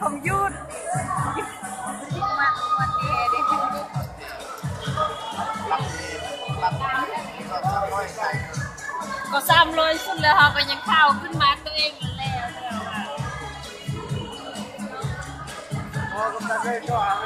Không dứt. Mặn mặn đè đi. Kom xam loj xwb lawm ho, kom yeej khau khwb mas tau ej lawm.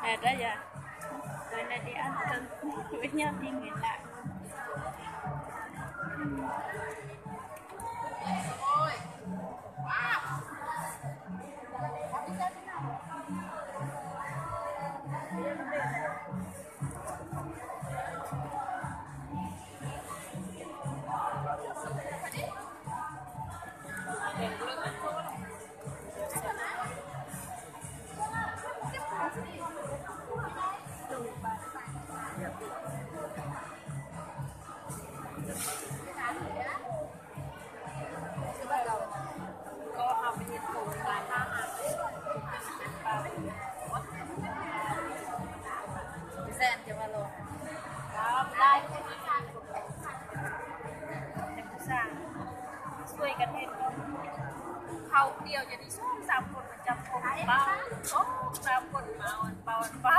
Ê, đó giờ tụi này đi ăn cơm với nhau đi người lạ. Xuôiกันให้เขาเดียวจะได้สองสามคนมาจับผมเบาสองสามคนมาอ่อนเบาอ่อนเบา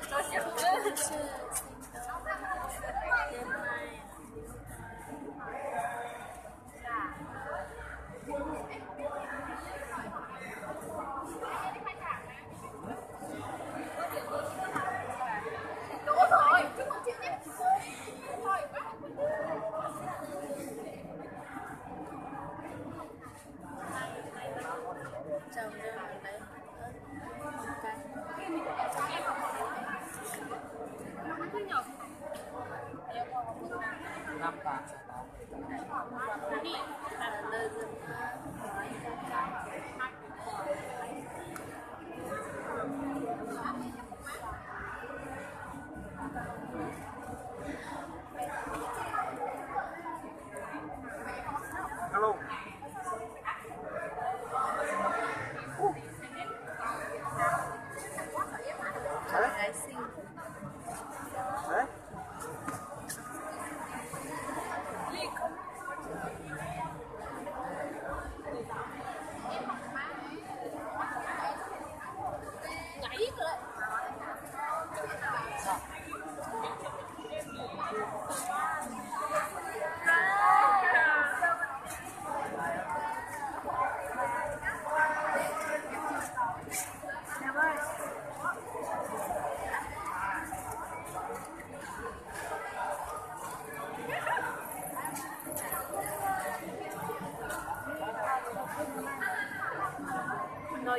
ตัวเจ็บมือ Alo. Hả? Hả?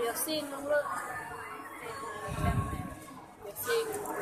Yog xij no lawm. Yog xij.